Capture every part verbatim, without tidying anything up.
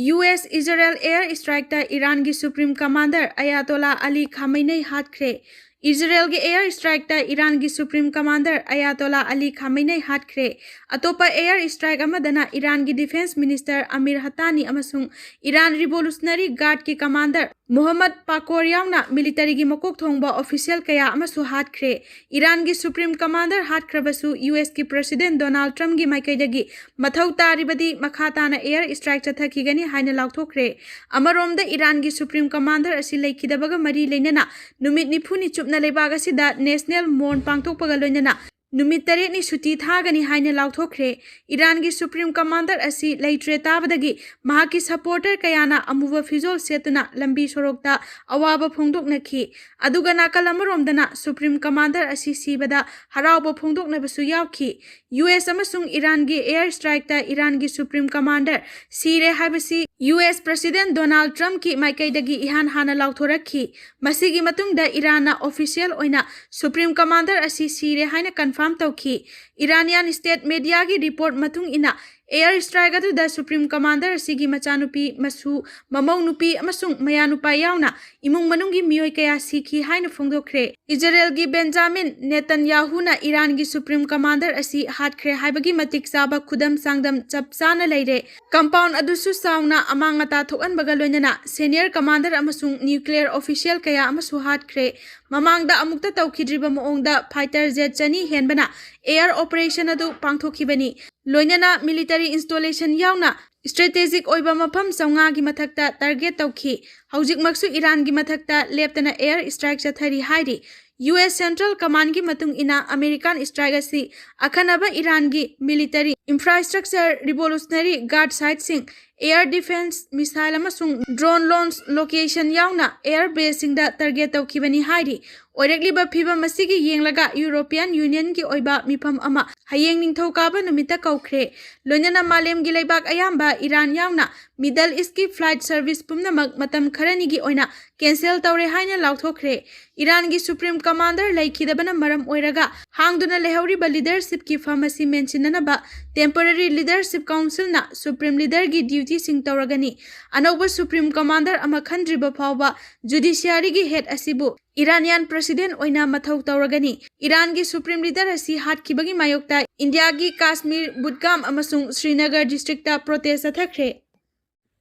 U S Israel air strike ꯏꯔꯥꯟꯒꯤ supreme commander Ayatollah Ali Khamenei ꯍꯥꯠꯈ꯭ꯔꯦ꯫ ꯏꯖꯔꯦꯜꯒꯤ air strike ꯏꯔꯥꯟꯒꯤ supreme commander Ayatollah Ali Khamenei ꯍꯥꯠꯈ꯭ꯔꯦ꯫ ꯑꯇꯣꯞꯄ ꯑꯦꯌꯔ ꯁ꯭ꯇ꯭ꯔꯥꯏꯛ ꯑꯃꯗꯅ ꯏꯔꯥꯟꯒꯤ ꯗꯤꯐꯦꯟꯁ ꯃꯤꯅꯤꯁꯇꯔ ꯑꯃꯤꯔ ꯍꯇꯥꯅꯤ ꯑꯃꯁꯨꯡ ꯏꯔꯥꯟ ꯔꯤꯚꯣꯂꯨꯁꯅꯔꯤ ꯒꯥꯔꯗꯀꯤ ꯀꯃꯥꯟꯗꯔ ꯃꯣꯍꯝꯃꯗ ꯄꯥꯀꯣꯔ ꯌꯥꯎꯅ ꯃꯤꯂꯤꯇꯔꯤꯒꯤ ꯃꯀꯣꯛ ꯊꯣꯡꯕ ꯑꯣꯐꯤꯁꯤꯌꯦꯜ ꯀꯌꯥ ꯑꯃꯁꯨ ꯍꯥꯠꯈ꯭ꯔꯦ꯫ ꯏꯔꯥꯟꯒꯤ ꯁꯨꯄ꯭ꯔꯤꯝ ꯀꯃꯥꯟꯗꯔ ꯍꯥꯠꯈ꯭ꯔꯕꯁꯨ, ꯌꯨ ꯑꯦꯁꯀꯤ ꯄ꯭ꯔꯁꯤꯗꯦꯟ ꯗꯣꯅꯥꯜꯗ ꯇ꯭ꯔꯝꯞꯀꯤ ꯃꯥꯏꯀꯩꯗꯒꯤ ꯃꯊꯧ ꯇꯥꯔꯤꯕꯗꯤ ꯃꯈꯥ ꯇꯥꯅ ꯑꯦꯌꯔ ꯁ꯭ꯇ꯭ꯔꯥꯏꯛ ꯆꯠꯊꯈꯤꯒꯅꯤ ꯍꯥꯏꯅ ꯂꯥꯎꯊꯣꯛꯈ꯭ꯔꯦ꯫ ꯑꯃꯔꯣꯝꯗ, ꯏꯔꯥꯟꯒꯤ ꯁꯨꯄ꯭ꯔꯤꯝ ꯀꯃꯥꯟꯗꯔ ꯑꯁꯤ ꯂꯩꯈꯤꯗꯕꯒ ꯃꯔꯤ ꯂꯩꯅꯅ ꯅꯨꯃꯤꯠ ꯅꯤꯐꯨꯅꯤ ꯆꯨꯞꯅ ꯂꯩꯕꯥꯛ ꯑꯁꯤꯗ ꯅꯦꯁꯅꯦꯜ ꯃꯣꯔꯟ ꯄꯥꯡꯊꯣꯛꯄꯒ ꯂꯣꯏꯅꯅ ꯅꯨꯃꯤꯠ ꯇꯔꯦꯠꯅꯤ ꯁꯨꯇꯤ ꯊꯥꯒꯅꯤ ꯍꯥꯏꯅ ꯂꯥꯎꯊꯣꯛꯈ꯭ꯔꯦ꯫ ꯏꯔꯥꯟꯒꯤ ꯁꯨꯄ꯭ꯔꯤꯝ ꯀꯃꯥꯟꯗꯔ ꯑꯁꯤ ꯂꯩꯇ꯭ꯔꯦ ꯇꯥꯕꯗꯒꯤ ꯃꯍꯥꯛꯀꯤ ꯁꯄꯣꯔꯇꯔ ꯀꯌꯥꯅ ꯑꯃꯨꯕ ꯐꯤꯖꯣꯜ ꯁꯦꯠꯇꯨꯅ ꯂꯝꯕꯤ ꯁꯣꯔꯣꯛꯇ ꯑꯋꯥꯕ ꯐꯣꯡꯗꯣꯛꯅꯈꯤ꯫ ꯑꯗꯨꯒ ꯅꯥꯀꯜ ꯑꯃꯔꯣꯝꯗꯅ ꯁꯨꯄ꯭ꯔꯤꯝ ꯀꯃꯥꯟꯗꯔ ꯑꯁꯤ ꯁꯤꯕꯗ ꯍꯔꯥꯎꯕ ꯐꯣꯡꯗꯣꯛꯅꯕꯁꯨ ꯌꯥꯎꯈꯤ꯫ ꯌꯨ ꯑꯦꯁ ꯑꯃꯁꯨꯡ ꯏꯔꯥꯟꯒꯤ ꯑꯦꯌꯔ ꯁ꯭ꯇ꯭ꯔꯥꯏꯛꯇ ꯏꯔꯥꯟꯒꯤ ꯁꯨꯄ꯭ꯔꯤꯝ ꯀꯃꯥꯟꯗꯔ ꯁꯤꯔꯦ ꯍꯥꯏꯕꯁꯤ ꯌꯨ ꯑꯦꯁ ꯄ꯭ꯔꯁꯤꯗꯦꯟ ꯗꯣꯅꯥꯜꯗ ꯇ꯭ꯔꯝꯞꯀꯤ ꯃꯥꯏꯀꯩꯗꯒꯤ ꯏꯍꯥꯟ ꯍꯥꯟꯅ ꯂꯥꯎꯊꯣꯔꯛꯈꯤ꯫ ꯃꯁꯤꯒꯤ ꯃꯇꯨꯡꯗ ꯏꯔꯥꯟꯅ ꯑꯣꯐꯤꯁꯤꯌꯦꯜ ꯑꯣꯏꯅ ꯁꯨꯄ꯭ꯔꯤꯝ ꯀꯃꯥꯟꯗꯔ ꯑꯁꯤ ꯁꯤꯔꯦ ꯍꯥꯏꯅ ꯀꯟꯐꯥꯔꯝ ꯇꯧꯈꯤ꯫ ꯏꯔꯥꯅꯤꯌꯥꯟ ꯁ꯭ꯇꯦꯠ ꯃꯦꯗꯤꯌꯥꯒꯤ ꯔꯤꯄꯣꯔꯠ ꯃꯇꯨꯡ ꯏꯟꯅ, ꯑꯦꯌꯔ ꯁ꯭ꯇ꯭ꯔꯥꯏꯛ ꯑꯗꯨꯗ ꯁꯨꯄ꯭ꯔꯤꯝ ꯀꯃꯥꯟꯗꯔ ꯑꯁꯤꯒꯤ ꯃꯆꯥꯅꯨꯄꯤ, ꯃꯁꯨ, ꯃꯃꯧ ꯅꯨꯄꯤ ꯑꯃꯁꯨꯡ ꯃꯌꯥꯅꯨꯄꯥ ꯌꯥꯎꯅ ꯏꯃꯨꯡ ꯃꯅꯨꯡꯒꯤ ꯃꯤꯑꯣꯏ ꯀꯌꯥ ꯁꯤꯈꯤ ꯍꯥꯏꯅ ꯐꯣꯡꯗꯣꯛꯈ꯭ꯔꯦ꯫ ꯏꯖꯔꯦꯜꯒꯤ ꯕꯦꯟꯖꯥꯃꯤꯟ ꯅꯦꯇꯟꯌꯥꯍꯨꯅ ꯏꯔꯥꯟꯒꯤ ꯁꯨꯄ꯭ꯔꯤꯝ ꯀꯃꯥꯟꯗꯔ ꯑꯁꯤ ꯍꯥꯠꯈ꯭ꯔꯦ ꯍꯥꯏꯕꯒꯤ ꯃꯇꯤꯛ ꯆꯥꯕ ꯈꯨꯗꯝ ꯆꯥꯡꯗꯝ ꯆꯞ ꯆꯥꯅ ꯂꯩꯔꯦ꯫ ꯀꯝꯄꯥꯎꯟ ꯑꯗꯨꯁꯨ ꯆꯥꯎꯅ ꯑꯃꯥꯡ ꯑꯇꯥ ꯊꯣꯛꯍꯟꯕꯒ ꯂꯣꯏꯅꯅ ꯁꯦꯅꯤꯌꯔ ꯀꯃꯥꯟꯗꯔ ꯑꯃꯁꯨꯡ ꯅ꯭ꯌꯨꯀ꯭ꯂꯤꯌꯔ ꯑꯣꯐꯤꯁꯤꯌꯦꯜ ꯀꯌꯥ ꯑꯃꯁꯨ ꯍꯥꯠꯈ꯭ꯔꯦ꯫ ꯃꯃꯥꯡꯗ ꯑꯃꯨꯛꯇ ꯇꯧꯈꯤꯗ꯭ꯔꯤꯕ ꯃꯑꯣꯡꯗ ꯐꯥꯏꯇꯔ ꯖꯦꯠ ꯆꯅꯤ ꯍꯦꯟꯕꯅ ꯑꯦꯌꯔ ꯑꯣꯄꯔꯦꯁꯟ ꯑꯗꯨ ꯄꯥꯡꯊꯣꯛꯈꯤꯕꯅꯤ꯫ ꯂꯣꯏꯅꯅ ꯃꯤꯂꯤꯇꯔꯤ ꯏꯟꯁꯇꯣꯂꯦꯁꯟ ꯌꯥꯎꯅ ꯁ꯭ꯇ꯭ꯔꯦꯇꯦꯖꯤꯛ ꯑꯣꯏꯕ ꯃꯐꯝ ꯆꯥꯝꯃꯉꯥꯒꯤ ꯃꯊꯛꯇ ꯇꯥꯔꯒꯦꯠ ꯇꯧꯈꯤ꯫ ꯍꯧꯖꯤꯛꯃꯛꯁꯨ ꯏꯔꯥꯟꯒꯤ ꯃꯊꯛꯇ ꯂꯦꯞꯇꯅ ꯑꯦꯌꯔ ꯁ꯭ꯇ꯭ꯔꯥꯏꯛ ꯆꯠꯊꯔꯤ ꯍꯥꯏꯔꯤ꯫ ꯌꯨ ꯑꯦꯁ ꯁꯦꯟꯇ꯭ꯔꯦꯜ ꯀꯃꯥꯟꯒꯤ ꯃꯇꯨꯡ ꯏꯟꯅ, ꯑꯃꯦꯔꯤꯀꯥꯟ ꯁ꯭ꯇ꯭ꯔꯥꯏꯛ ꯑꯁꯤ ꯑꯈꯟꯅꯕ ꯏꯔꯥꯟꯒꯤ ꯃꯤꯂꯤꯇꯔꯤ ꯏꯟꯐ꯭ꯔꯥꯁ꯭ꯇ꯭ꯔꯛꯆꯔ, ꯔꯤꯚꯣꯂꯨꯁꯅꯔꯤ ꯒꯥꯔꯗ ꯁꯥꯏꯠꯁꯤꯡ, ꯑꯦꯌꯔ ꯗꯤꯐꯦꯟꯁ ꯃꯤꯁꯥꯏꯜ ꯑꯃꯁꯨꯡ ꯗ꯭ꯔꯣꯟ ꯂꯣꯟꯆ ꯂꯣꯀꯦꯁꯟ ꯌꯥꯎꯅ ꯑꯦꯌꯔ ꯕꯦꯁꯁꯤꯡꯗ ꯇꯥꯔꯒꯦꯠ ꯇꯧꯈꯤꯕꯅꯤ ꯍꯥꯏꯔꯤ꯫ ꯑꯣꯏꯔꯛꯂꯤꯕ ꯐꯤꯚꯝ ꯑꯁꯤꯒꯤ ꯌꯦꯡꯂꯒ ꯌꯨꯔꯣꯄꯤꯌꯥꯟ ꯌꯨꯅꯤꯌꯟꯒꯤ ꯑꯣꯏꯕ ꯃꯤꯐꯝ ꯑꯃ ꯍꯌꯦꯡ ꯅꯤꯡꯊꯧꯀꯥꯕ ꯅꯨꯃꯤꯠꯇ ꯀꯧꯈ꯭ꯔꯦ꯫ ꯂꯣꯏꯅꯅ ꯃꯥꯂꯦꯝꯒꯤ ꯂꯩꯕꯥꯛ ꯑꯌꯥꯝꯕ ꯏꯔꯥꯟ ꯌꯥꯎꯅ ꯃꯤꯗꯜ ꯏꯁ꯭ꯠꯀꯤ ꯐ꯭ꯂꯥꯏꯠ ꯁꯔꯚꯤꯁ ꯄꯨꯝꯅꯃꯛ ꯃꯇꯝ ꯈꯔꯅꯤꯒꯤ ꯑꯣꯏꯅ ꯀꯦꯟꯁꯦꯜ ꯇꯧꯔꯦ ꯍꯥꯏꯅ ꯂꯥꯎꯊꯣꯛꯈ꯭ꯔꯦ꯫ ꯏꯔꯥꯟꯒꯤ ꯁꯨꯄ꯭ꯔꯤꯝ ꯀꯃꯥꯟꯗꯔ ꯂꯩꯈꯤꯗꯕꯅ ꯃꯔꯝ ꯑꯣꯏꯔꯒ ꯍꯥꯡꯗꯨꯅ ꯂꯩꯍꯧꯔꯤꯕ ꯂꯤꯗꯔꯁꯤꯞꯀꯤ ꯐꯝ ꯑꯁꯤ ꯃꯦꯟꯁꯤꯟꯅꯅꯕ Temporary Leadership Councilꯅ Supreme Leaderꯒꯤ dutyꯁꯤꯡ ꯇꯧꯔꯒꯅꯤ꯫ ꯑꯅꯧꯕ Supreme Commander ꯑꯃ ꯈꯟꯗ꯭ꯔꯤꯕ ꯐꯥꯎꯕ judiciaryꯒꯤ head ꯑꯁꯤꯕꯨ Iranian president ꯑꯣꯏꯅ ꯃꯊꯧ ꯇꯧꯔꯒꯅꯤ꯫ ꯏꯔꯥꯟꯒꯤ Supreme Leader ꯑꯁꯤ ꯍꯥꯠꯈꯤꯕꯒꯤ ꯃꯥꯌꯣꯛꯇ ꯏꯟꯗꯤꯌꯥꯒꯤ ꯀꯥꯁꯃꯤꯔ, ꯕꯨꯗꯒꯥꯝ ꯑꯃꯁꯨꯡ ꯁ꯭ꯔꯤꯅꯒꯔ districtꯇ protest ꯆꯠꯊꯈ꯭ꯔꯦ꯫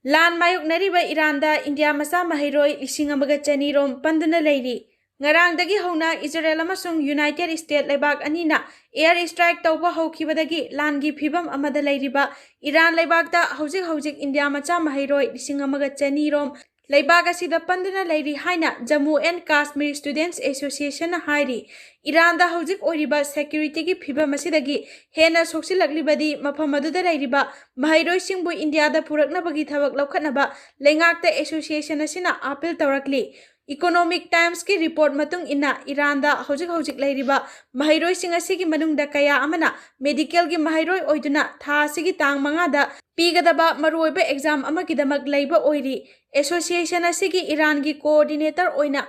ꯂꯥꯟ ꯃꯥꯌꯣꯛꯅꯔꯤꯕ ꯏꯔꯥꯟꯗ ꯏꯟꯗꯤꯌꯥ ꯃꯆꯥ ꯃꯍꯩꯔꯣꯏ ꯂꯤꯁꯤꯡ ꯑꯃꯒ ꯆꯅꯤ ꯔꯣꯝ ꯄꯟꯗꯨꯅ ꯂꯩꯔꯤ꯫ ꯉꯔꯥꯡꯗꯒꯤ ꯍꯧꯅ ꯏꯖꯔꯦꯜ ꯑꯃꯁꯨꯡ United States ꯂꯩꯕꯥꯛ ꯑꯅꯤꯅ air strike ꯇꯧꯕ ꯍꯧꯈꯤꯕꯗꯒꯤ ꯂꯥꯟꯒꯤ ꯐꯤꯕꯝ ꯑꯃꯗ ꯂꯩꯔꯤꯕ ꯏꯔꯥꯟ ꯂꯩꯕꯥꯛꯇ ꯍꯧꯖꯤꯛ ꯍꯧꯖꯤꯛ ꯏꯟꯗꯤꯌꯥ ꯃꯆꯥ ꯃꯍꯩꯔꯣꯏ ꯂꯤꯁꯤꯡ ꯑꯃꯒ ꯆꯅꯤ ꯔꯣꯝ ꯂꯩꯕꯥꯛ ꯑꯁꯤꯗ ꯄꯟꯗꯨꯅ ꯂꯩꯔꯤ ꯍꯥꯏꯅ Jammu and Kashmir Students Associationꯅ ꯍꯥꯏꯔꯤ꯫ ꯏꯔꯥꯟꯗ ꯍꯧꯖꯤꯛ ꯑꯣꯏꯔꯤꯕ securityꯒꯤ ꯐꯤꯕꯝ ꯑꯁꯤꯗꯒꯤ ꯍꯦꯟꯅ ꯁꯣꯛꯆꯤꯜꯂꯛꯂꯤꯕꯗꯤ ꯃꯐꯝ ꯑꯗꯨꯗ ꯂꯩꯔꯤꯕ ꯃꯍꯩꯔꯣꯏꯁꯤꯡꯕꯨ ꯏꯟꯗꯤꯌꯥꯗ ꯄꯨꯔꯛꯅꯕꯒꯤ ꯊꯕꯛ ꯂꯧꯈꯠꯅꯕ ꯂꯩꯉꯥꯛꯇ association ꯑꯁꯤꯅ appeal ꯇꯧꯔꯛꯂꯤ꯫ Economic Timesꯀꯤ report ꯃꯇꯨꯡ ꯏꯟꯅ ꯏꯔꯥꯟꯗ ꯍꯧꯖꯤꯛ ꯍꯧꯖꯤꯛ ꯂꯩꯔꯤꯕ ꯃꯍꯩꯔꯣꯏꯁꯤꯡ ꯑꯁꯤꯒꯤ ꯃꯅꯨꯡꯗ ꯀꯌꯥ ꯑꯃꯅ medicalꯒꯤ ꯃꯍꯩꯔꯣꯏ ꯑꯣꯏꯗꯨꯅ ꯊꯥ ꯑꯁꯤꯒꯤ ꯇꯥꯡ ꯃꯉꯥꯗ ꯄꯤꯒꯗꯕ ꯃꯔꯨꯑꯣꯏꯕ exam ꯑꯃꯒꯤꯗꯃꯛ ꯂꯩꯕ ꯑꯣꯏꯔꯤ꯫ Association ꯑꯁꯤꯒꯤ ꯏꯔꯥꯟꯒꯤ coordinator ꯑꯣꯏꯅ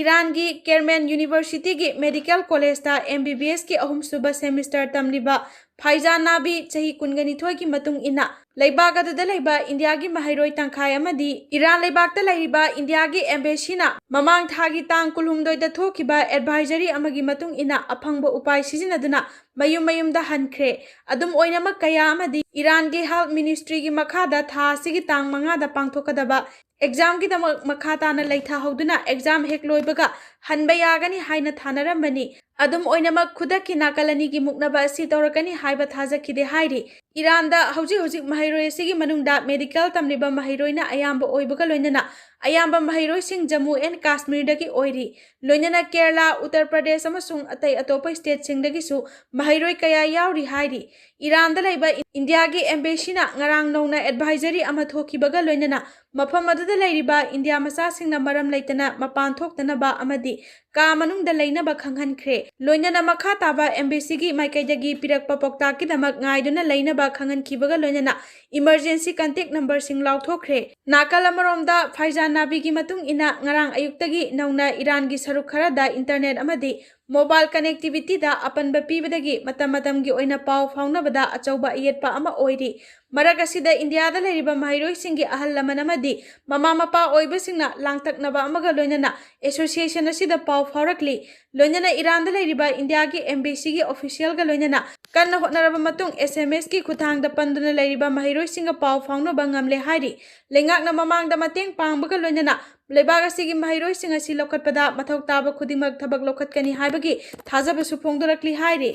ꯏꯔꯥꯟꯒꯤ Kerman Universityꯒꯤ Medical Collegeꯇ MBBSꯀꯤ ꯑꯍꯨꯝꯁꯨꯕ semester ꯇꯝꯂꯤꯕ ꯐꯥꯏꯖꯥꯟ ꯅꯥꯕꯤ, ꯆꯍꯤ ꯀꯨꯟꯒ ꯅꯤꯊꯣꯏꯒꯤ ꯃꯇꯨꯡ ꯏꯟꯅ ꯂꯩꯕꯥꯛ ꯑꯗꯨꯗ ꯂꯩꯕ ꯏꯟꯗꯤꯌꯥꯒꯤ ꯃꯍꯩꯔꯣꯏ ꯇꯪꯈꯥꯏ ꯑꯃꯗꯤ ꯏꯔꯥꯟ ꯂꯩꯕꯥꯛꯇ ꯂꯩꯔꯤꯕ ꯏꯟꯗꯤꯌꯥꯒꯤ embassyꯅ ꯃꯃꯥꯡ ꯊꯥꯒꯤ ꯇꯥꯡ ꯀꯨꯟꯍꯨꯝꯗꯣꯏꯗ ꯊꯣꯛꯈꯤꯕ advisory ꯑꯃꯒꯤ ꯃꯇꯨꯡ ꯏꯟꯅ ꯑꯐꯪꯕ ꯎꯄꯥꯏ ꯁꯤꯖꯤꯟꯅꯗꯨꯅ ꯃꯌꯨꯝ ꯃꯌꯨꯝꯗ ꯍꯟꯈ꯭ꯔꯦ꯫ ꯑꯗꯨꯝ ꯑꯣꯏꯅꯃꯛ, ꯀꯌꯥ ꯑꯃꯗꯤ ꯏꯔꯥꯟꯒꯤ health ministryꯒꯤ ꯃꯈꯥꯗ ꯊꯥ ꯑꯁꯤꯒꯤ ꯇꯥꯡ ꯃꯉꯥꯗ ꯄꯥꯡꯊꯣꯛꯀꯗꯕ examꯒꯤꯗꯃꯛ ꯃꯈꯥ ꯇꯥꯅ ꯂꯩꯊꯍꯧꯗꯨꯅ exam ꯍꯦꯛ ꯂꯣꯏꯕꯒ ꯍꯟꯕ ꯌꯥꯒꯅꯤ ꯍꯥꯏꯅ ꯊꯥꯅꯔꯝꯕꯅꯤ꯫ ꯑꯗꯨꯝ ꯑꯣꯏꯅꯃꯛ, ꯈꯨꯗꯛꯀꯤ ꯅꯥꯀꯜ ꯑꯅꯤꯒꯤ ꯃꯨꯛꯅꯕ ꯑꯁꯤ ꯇꯧꯔꯛꯀꯅꯤ ꯍꯥꯏꯕ ꯊꯥꯖꯈꯤꯗꯦ ꯍꯥꯏꯔꯤ꯫ ꯏꯔꯥꯟꯗ ꯍꯧꯖꯤꯛ ꯍꯧꯖꯤꯛ ꯃꯍꯩꯔꯣꯏ ꯑꯁꯤꯒꯤ ꯃꯅꯨꯡꯗ medical ꯇꯝꯂꯤꯕ ꯃꯍꯩꯔꯣꯏꯅ ꯑꯌꯥꯝꯕ ꯑꯣꯏꯕꯒ ꯂꯣꯏꯅꯅ ꯑꯌꯥꯝꯕ ꯃꯍꯩꯔꯣꯏꯁꯤꯡ Jammu and Kashmirꯗꯒꯤ ꯑꯣꯏꯔꯤ꯫ ꯂꯣꯏꯅꯅ ꯀꯦꯔꯂꯥ, ꯎꯠꯇꯔ ꯄ꯭ꯔꯗꯦꯁ ꯑꯃꯁꯨꯡ ꯑꯇꯩ ꯑꯇꯣꯞꯄ stateꯁꯤꯡꯗꯒꯤꯁꯨ ꯃꯍꯩꯔꯣꯏ ꯀꯌꯥ ꯌꯥꯎꯔꯤ ꯍꯥꯏꯔꯤ꯫ ꯏꯔꯥꯟꯗ ꯂꯩꯕ ꯏꯟꯗꯤꯌꯥꯒꯤ embassyꯅ ꯉꯔꯥꯡ ꯅꯧꯅ advisory ꯑꯃ ꯊꯣꯛꯈꯤꯕꯒ ꯂꯣꯏꯅꯅ ꯃꯐꯝ ꯑꯗꯨꯗ ꯂꯩꯔꯤꯕ ꯏꯟꯗꯤꯌꯥ ꯃꯆꯥꯁꯤꯡꯅ ꯃꯔꯝ ꯂꯩꯇꯅ ꯃꯄꯥꯟ ꯊꯣꯛꯇꯅꯕ ꯑꯃꯗꯤ ꯀꯥ ꯃꯅꯨꯡꯗ ꯂꯩꯅꯕ ꯈꯪꯍꯟꯈ꯭ꯔꯦ꯫ ꯂꯣꯏꯅꯅ ꯃꯈꯥ ꯇꯥꯕ embassyꯒꯤ ꯃꯥꯏꯀꯩꯗꯒꯤ ꯄꯤꯔꯛꯄ ꯄꯥꯎꯇꯥꯛꯀꯤꯗꯃꯛ ꯉꯥꯏꯗꯨꯅ ꯂꯩꯅꯕ ꯈꯪꯍꯟꯈꯤꯕꯒ ꯂꯣꯏꯅꯅ emergency contact numberꯁꯤꯡ ꯂꯥꯎꯊꯣꯛꯈ꯭ꯔꯦ꯫ ꯅꯥꯀꯜ ꯑꯃꯔꯣꯝꯗ, ꯐꯥꯏꯖꯥꯟ ꯅꯥꯕꯤꯒꯤ ꯃꯇꯨꯡ ꯏꯟꯅ, ꯉꯔꯥꯡ ꯑꯌꯨꯛꯇꯒꯤ ꯅꯧꯅ ꯏꯔꯥꯟꯒꯤ ꯁꯔꯨꯛ ꯈꯔꯗ internet ꯑꯃꯗꯤ ꯃꯣꯕꯥꯏꯜ ꯀꯅꯦꯛꯇꯤꯚꯤꯇꯤꯗ ꯑꯄꯟꯕ ꯄꯤꯕꯗꯒꯤ ꯃꯇꯝ ꯃꯇꯝꯒꯤ ꯑꯣꯏꯅ ꯄꯥꯎ ꯐꯥꯎꯅꯕꯗ ꯑꯆꯧꯕ ꯑꯌꯦꯠꯄ ꯑꯃ ꯑꯣꯏꯔꯤ꯫ ꯃꯔꯛ ꯑꯁꯤꯗ ꯏꯟꯗꯤꯌꯥꯗ ꯂꯩꯔꯤꯕ ꯃꯍꯩꯔꯣꯏꯁꯤꯡꯒꯤ ꯑꯍꯜ ꯂꯃꯟ ꯑꯃꯗꯤ ꯃꯃꯥ ꯃꯄꯥ ꯑꯣꯏꯕꯁꯤꯡꯅ ꯂꯥꯡꯇꯛꯅꯕ ꯑꯃꯒ ꯂꯣꯏꯅꯅ ꯑꯦꯁꯣꯁꯤꯌꯦꯁꯟ ꯑꯁꯤꯗ ꯄꯥꯎ ꯐꯥꯎꯔꯛꯂꯤ꯫ ꯂꯣꯏꯅꯅ ꯏꯔꯥꯟꯗ ꯂꯩꯔꯤꯕ ꯏꯟꯗꯤꯌꯥꯒꯤ ꯑꯦꯝꯕꯦꯁꯤꯒꯤ ꯑꯣꯐꯤꯁꯤꯌꯦꯜꯒ ꯂꯣꯏꯅꯅ ꯀꯟꯅ ꯍꯣꯠꯅꯔꯕ ꯃꯇꯨꯡ ꯑꯦꯁ ꯑꯦꯝ ꯑꯦꯁꯀꯤ ꯈꯨꯠꯊꯥꯡꯗ ꯄꯟꯗꯨꯅ ꯂꯩꯔꯤꯕ ꯃꯍꯩꯔꯣꯏꯁꯤꯡꯒ ꯄꯥꯎ ꯐꯥꯎꯅꯕ ꯉꯝꯂꯦ ꯍꯥꯏꯔꯤ꯫ ꯂꯩꯉꯥꯛꯅ ꯃꯃꯥꯡꯗ ꯃꯇꯦꯡ ꯄꯥꯡꯕꯒ ꯂꯣꯏꯅꯅ ꯂꯩꯕꯥꯛ ꯑꯁꯤꯒꯤ ꯃꯍꯩꯔꯣꯏꯁꯤꯡ ꯑꯁꯤ ꯂꯧꯈꯠꯄꯗ ꯃꯊꯧ ꯇꯥꯕ ꯈꯨꯗꯤꯡꯃꯛ ꯊꯕꯛ ꯂꯧꯈꯠꯀꯅꯤ ꯍꯥꯏꯕꯒꯤ ꯊꯥꯖꯕꯁꯨ ꯐꯣꯡꯗꯣꯔꯛꯂꯤ ꯍꯥꯏꯔꯤ꯫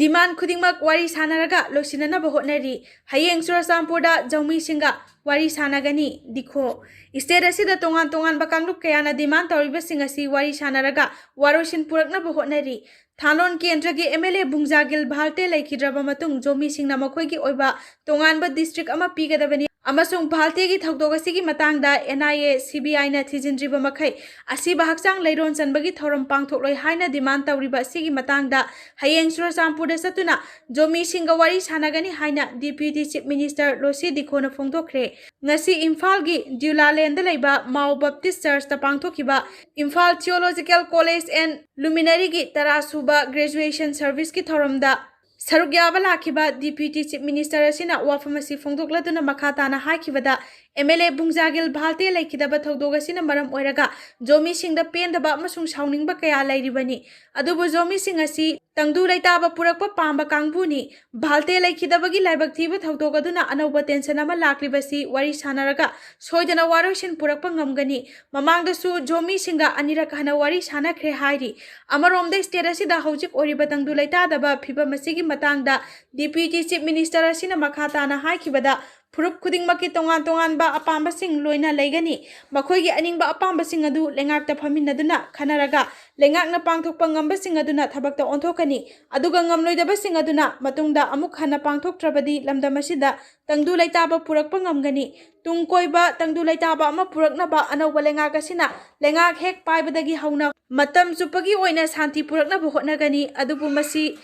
ꯗꯤꯃꯥꯟ ꯈꯨꯗꯤꯡꯃꯛ ꯋꯥꯔꯤ ꯁꯥꯟꯅꯔꯒ ꯂꯣꯏꯁꯤꯟꯅꯅꯕ ꯍꯣꯠꯅꯔꯤ꯫ ꯍꯌꯦꯡ ꯆꯨꯔꯆꯥꯟꯄꯨꯔꯗ ꯖꯧꯃꯤꯁꯤꯡꯒ ꯋꯥꯔꯤ ꯁꯥꯟꯅꯒꯅꯤ꯫ ꯗꯤꯈꯣ꯫ ꯏꯁꯇꯦꯠ ꯑꯁꯤꯗ ꯇꯣꯉꯥꯟ ꯇꯣꯉꯥꯟꯕ ꯀꯥꯡꯂꯨꯞ ꯀꯌꯥꯅ ꯗꯤꯃꯥꯟ ꯇꯧꯔꯤꯕꯁꯤꯡ ꯑꯁꯤ ꯋꯥꯔꯤ ꯁꯥꯟꯅꯔꯒ ꯋꯥꯔꯣꯏꯁꯤꯟ ꯄꯨꯔꯛꯅꯕ ꯍꯣꯠꯅꯔꯤ꯫ ꯊꯥꯂꯣꯟ ꯀꯦꯟꯗ꯭ꯔꯒꯤ ꯑꯦꯝ ꯑꯦꯜ ꯑꯦ ꯚꯨꯡꯖꯥꯒꯤꯜ ꯚꯥꯜꯇꯦ ꯂꯩꯈꯤꯗ꯭ꯔꯕ ꯃꯇꯨꯡ ꯖꯣꯃꯤꯁꯤꯡꯅ ꯃꯈꯣꯏꯒꯤ ꯑꯣꯏꯕ ꯇꯣꯉꯥꯟꯕ ꯗꯤꯁꯇ꯭ꯔꯤꯛ ꯑꯃ ꯄꯤꯒꯗꯕꯅꯤ ꯑꯃꯁꯨꯡ ꯚꯥꯜꯇꯦꯒꯤ ꯊꯧꯗꯣꯛ ꯑꯁꯤꯒꯤ ꯃꯇꯥꯡꯗ and I A, C B ꯑꯥꯏꯅ ꯊꯤꯖꯤꯟꯗ꯭ꯔꯤꯕ ꯃꯈꯩ ꯑꯁꯤꯕ ꯍꯛꯆꯥꯡ ꯂꯩꯔꯣꯟ ꯆꯟꯕꯒꯤ ꯊꯧꯔꯝ ꯄꯥꯡꯊꯣꯛꯂꯣꯏ ꯍꯥꯏꯅ ꯗꯤꯃꯥꯟ ꯇꯧꯔꯤꯕ ꯑꯁꯤꯒꯤ ꯃꯇꯥꯡꯗ ꯍꯌꯦꯡ ꯆꯨꯔꯆꯥꯟꯄꯨꯔꯗ ꯆꯠꯇꯨꯅ ꯖꯣꯃꯤꯁꯤꯡꯒ ꯋꯥꯔꯤ ꯁꯥꯟꯅꯒꯅꯤ ꯍꯥꯏꯅ ꯗꯤꯄ꯭ꯌꯨꯇꯤ ꯆꯤꯐ ꯃꯤꯅꯤꯁꯇꯔ ꯂꯣꯁꯤ ꯗꯤꯈꯣꯅ ꯐꯣꯡꯗꯣꯛꯈ꯭ꯔꯦ꯫ ꯉꯁꯤ ꯏꯝꯐꯥꯜꯒꯤ ꯗ꯭ꯌꯨꯂꯥꯂꯦꯟꯗ ꯂꯩꯕ ꯃꯥꯎ ꯕꯞꯇꯤꯁ ꯆꯔꯆꯇ ꯄꯥꯡꯊꯣꯛꯈꯤꯕ ꯏꯝꯐꯥꯜ ꯊꯤꯑꯣꯂꯣꯖꯤꯀꯦꯜ ꯀꯣꯂꯦꯖ ꯑꯦꯟ ꯂꯨꯃꯤꯅꯔꯤꯒꯤ ꯇꯔꯥ ꯁꯨꯕ ꯒ꯭ꯔꯦꯖꯨꯑꯦꯁꯟ ꯁꯔꯚꯤꯁꯀꯤ ꯊꯧꯔꯝꯗ ꯁꯔꯨꯛ ꯌꯥꯕ ꯂꯥꯛꯈꯤꯕ ꯗꯤꯄ꯭ꯌꯨꯇꯤ ꯆꯤꯐ ꯃꯤꯅꯤꯁꯇꯔ ꯑꯁꯤꯅ ꯋꯥꯐꯝ ꯑꯁꯤ ꯐꯣꯡꯗꯣꯛꯂꯗꯨꯅ ꯃꯈꯥ ꯇꯥꯅ ꯍꯥꯏꯈꯤꯕꯗ, ꯑꯦꯝ ꯑꯦꯜ ꯑꯦ ꯚꯨꯡꯖꯥꯒꯤꯜ ꯚꯥꯜꯇꯦ ꯂꯩꯈꯤꯗꯕ ꯊꯧꯗꯣꯛ ꯑꯁꯤꯅ ꯃꯔꯝ ꯑꯣꯏꯔꯒ ꯖꯣꯃꯤꯁꯤꯡꯗ ꯄꯦꯟꯗꯕ ꯑꯃꯁꯨꯡ ꯁꯥꯎꯅꯤꯡꯕ ꯀꯌꯥ ꯂꯩꯔꯤꯕꯅꯤ꯫ ꯑꯗꯨꯕꯨ ꯖꯣꯃꯤꯁꯤꯡ ꯑꯁꯤ ꯇꯪꯗꯨ ꯂꯩꯇꯥꯕ ꯄꯨꯔꯛꯄ ꯄꯥꯝꯕ ꯀꯥꯡꯕꯨꯅꯤ꯫ ꯚꯥꯜꯇꯦ ꯂꯩꯈꯤꯗꯕꯒꯤ ꯂꯥꯏꯕꯛ ꯊꯤꯕ ꯊꯧꯗꯣꯛ ꯑꯗꯨꯅ ꯑꯅꯧꯕ ꯇꯦꯟꯁꯟ ꯑꯃ ꯂꯥꯛꯂꯤꯕꯁꯤ ꯋꯥꯔꯤ ꯁꯥꯟꯅꯔꯒ ꯁꯣꯏꯗꯅ ꯋꯥꯔꯣꯏꯁꯤꯟ ꯄꯨꯔꯛꯄ ꯉꯝꯒꯅꯤ꯫ ꯃꯃꯥꯡꯗꯁꯨ ꯖꯣꯃꯤꯁꯤꯡꯒ ꯑꯅꯤꯔꯛ ꯍꯟꯅ ꯋꯥꯔꯤ ꯁꯥꯟꯅꯈ꯭ꯔꯦ ꯍꯥꯏꯔꯤ꯫ ꯑꯃꯔꯣꯝꯗ ꯏꯁꯇꯦꯠ ꯑꯁꯤꯗ ꯍꯧꯖꯤꯛ ꯑꯣꯏꯔꯤꯕ ꯇꯪꯗꯨ ꯂꯩꯇꯥꯗꯕ ꯐꯤꯕꯝ ꯑꯁꯤꯒꯤ ꯃꯇꯥꯡꯗ ꯗꯤꯄ꯭ꯌꯨꯇꯤ ꯆꯤꯐ ꯃꯤꯅꯤꯁꯇꯔ ꯑꯁꯤꯅ ꯃꯈꯥ ꯇꯥꯅ ꯍꯥꯏꯈꯤꯕꯗ, ꯐꯨꯔꯨꯞ ꯈꯨꯗꯤꯡꯃꯛꯀꯤ ꯇꯣꯉꯥꯟ ꯇꯣꯉꯥꯟꯕ ꯑꯄꯥꯝꯕꯁꯤꯡ ꯂꯣꯏꯅ ꯂꯩꯒꯅꯤ꯫ ꯃꯈꯣꯏꯒꯤ ꯑꯅꯤꯡꯕ ꯑꯄꯥꯝꯕꯁꯤꯡ ꯑꯗꯨ ꯂꯩꯉꯥꯛꯇ ꯐꯝꯃꯤꯟꯅꯗꯨꯅ ꯈꯟꯅꯔꯒ ꯂꯩꯉꯥꯛꯅ ꯄꯥꯡꯊꯣꯛꯄ ꯉꯝꯕꯁꯤꯡ ꯑꯗꯨꯅ ꯊꯕꯛꯇ ꯑꯣꯟꯊꯣꯛꯀꯅꯤ꯫ ꯑꯗꯨꯒ ꯉꯝꯂꯣꯏꯗꯕꯁꯤꯡ ꯑꯗꯨꯅ ꯃꯇꯨꯡꯗ ꯑꯃꯨꯛ ꯍꯟꯅ ꯄꯥꯡꯊꯣꯛꯇ꯭ꯔꯕꯗꯤ ꯂꯝꯗꯝ ꯑꯁꯤꯗ ꯇꯪꯗꯨ ꯂꯩꯇꯥꯕ ꯄꯨꯔꯛꯄ ꯉꯝꯒꯅꯤ꯫ ꯇꯨꯡ ꯀꯣꯏꯕ ꯇꯪꯗꯨ ꯂꯩꯇꯥꯕ ꯑꯃ ꯄꯨꯔꯛꯅꯕ ꯑꯅꯧꯕ ꯂꯩꯉꯥꯛ ꯑꯁꯤꯅ ꯂꯩꯉꯥꯛ ꯍꯦꯛ ꯄꯥꯏꯕꯗꯒꯤ ꯍꯧꯅ ꯃꯇꯝ ꯆꯨꯞꯄꯒꯤ ꯑꯣꯏꯅ ꯁꯥꯟꯇꯤ ꯄꯨꯔꯛꯅꯕ ꯍꯣꯠꯅꯒꯅꯤ꯫ ꯑꯗꯨꯕꯨ ꯃꯁꯤ,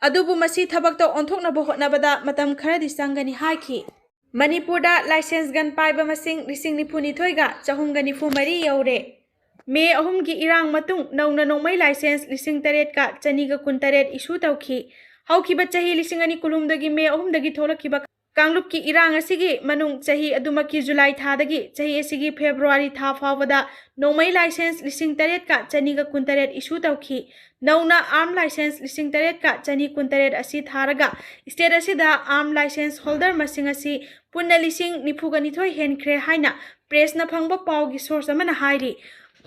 ꯑꯗꯨꯕꯨ ꯃꯁꯤ ꯊꯕꯛꯇ ꯑꯣꯟꯊꯣꯛꯅꯕ ꯍꯣꯠꯅꯕꯗ ꯃꯇꯝ ꯈꯔꯗꯤ ꯆꯪꯒꯅꯤ ꯍꯥꯏꯈꯤ꯫ ꯃꯅꯤꯄꯨꯔꯗ ꯂꯥꯏꯁꯦꯟꯁ ꯒꯟ ꯄꯥꯏꯕ ꯃꯁꯤꯡ ꯂꯤꯁꯤꯡ ꯅꯤꯐꯨ ꯅꯤꯊꯣꯏꯒ ꯆꯍꯨꯝꯒ ꯅꯤꯐꯨ ꯃꯔꯤ ꯌꯧꯔꯦ꯫ ꯃꯦ ꯑꯍꯨꯝꯒꯤ ꯏꯔꯥꯡ ꯃꯇꯨꯡ ꯅꯧꯅ ꯅꯣꯡꯃꯩ ꯂꯥꯏꯁꯦꯟꯁ ꯂꯤꯁꯤꯡ ꯇꯔꯦꯠꯀ ꯆꯅꯤꯒ ꯀꯨꯟꯇꯔꯦꯠ ꯏꯁꯨ ꯇꯧꯈꯤ꯫ ꯍꯧꯈꯤꯕ ꯆꯍꯤ ꯂꯤꯁꯤꯡ ꯑꯅꯤ ꯀꯨꯟꯍꯨꯝꯗꯣꯏꯒꯤ ꯃꯦ ꯑꯍꯨꯝꯗꯒꯤ ꯊꯣꯛꯂꯛꯈꯤꯕ ꯀꯥꯡꯂꯨꯞꯀꯤ ꯏꯔꯥꯡ ꯑꯁꯤꯒꯤ ꯃꯅꯨꯡ ꯆꯍꯤ ꯑꯗꯨꯃꯛꯀꯤ ꯖꯨꯂꯥꯏ ꯊꯥꯗꯒꯤ ꯆꯍꯤ ꯑꯁꯤꯒꯤ ꯐꯦꯕ꯭ꯔꯨꯋꯥꯔꯤ ꯊꯥ ꯐꯥꯎꯕꯗ ꯅꯣꯡꯃꯩ ꯂꯥꯏꯁꯦꯟꯁ ꯂꯤꯁꯤꯡ ꯇꯔꯦꯠꯀ ꯆꯅꯤꯒ ꯀꯨꯟꯇꯔꯦꯠ ꯏꯁꯨ ꯇꯧꯈꯤ꯫ ꯅꯧꯅ ꯑꯥꯔꯝ ꯂꯥꯏꯁꯦꯟꯁ ꯂꯤꯁꯤꯡ ꯇꯔꯦꯠꯀ ꯆꯅꯤ ꯀꯨꯟꯇꯔꯦꯠ ꯑꯁꯤ ꯊꯥꯔꯒ ꯁ꯭ꯇꯦꯠ ꯑꯁꯤꯗ ꯑꯥꯔꯝ ꯂꯥꯏꯁꯦꯟꯁ ꯍꯣꯜꯗꯔ ꯃꯁꯤꯡ ꯑꯁꯤ ꯄꯨꯟꯅ ꯂꯤꯁꯤꯡ ꯅꯤꯐꯨꯒ ꯅꯤꯊꯣꯏ ꯍꯦꯟꯈ꯭ꯔꯦ ꯍꯥꯏꯅ ꯄ꯭ꯔꯦꯁꯅ ꯐꯪꯕ ꯄꯥꯎꯒꯤ ꯁꯣꯔꯁ ꯑꯃꯅ ꯍꯥꯏꯔꯤ꯫